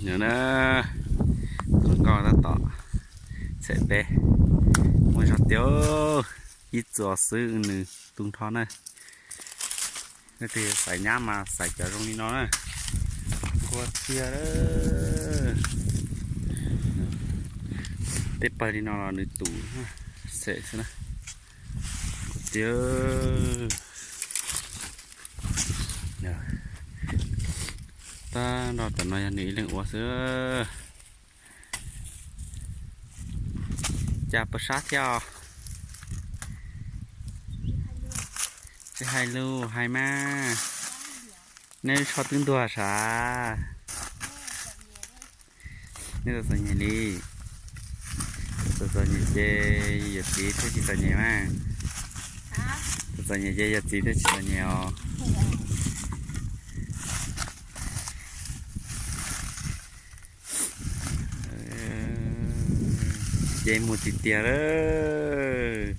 Nws na, tus hluas nkauj tab tom txham peb, muaj zog tiag, ib txuas xwb nws tu nrho na. Leej twg xaiv nyab mas xaiv cov zoo li no na, nquag tiag. Tej pawg li no los nws tus, xem xwb na, tiag. Tab nrog tom no yog nws ib leeg ua xwb. Cas puas sab thiab os? Tsis hais lus hais mas. Nej tsho twb ntuag sav. Nej txom txom nyem li. Txom txom nyem ces yawm txiv thiaj tsis txom nyem mas. Txom txom nyem ces yawm txiv thiaj tsis txom nyem os. Ces mus tiag tiag lawm.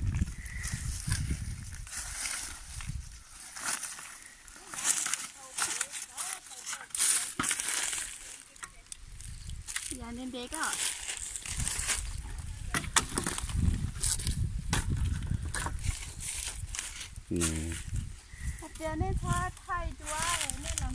Hais tias nej txhob thaij dua, nej los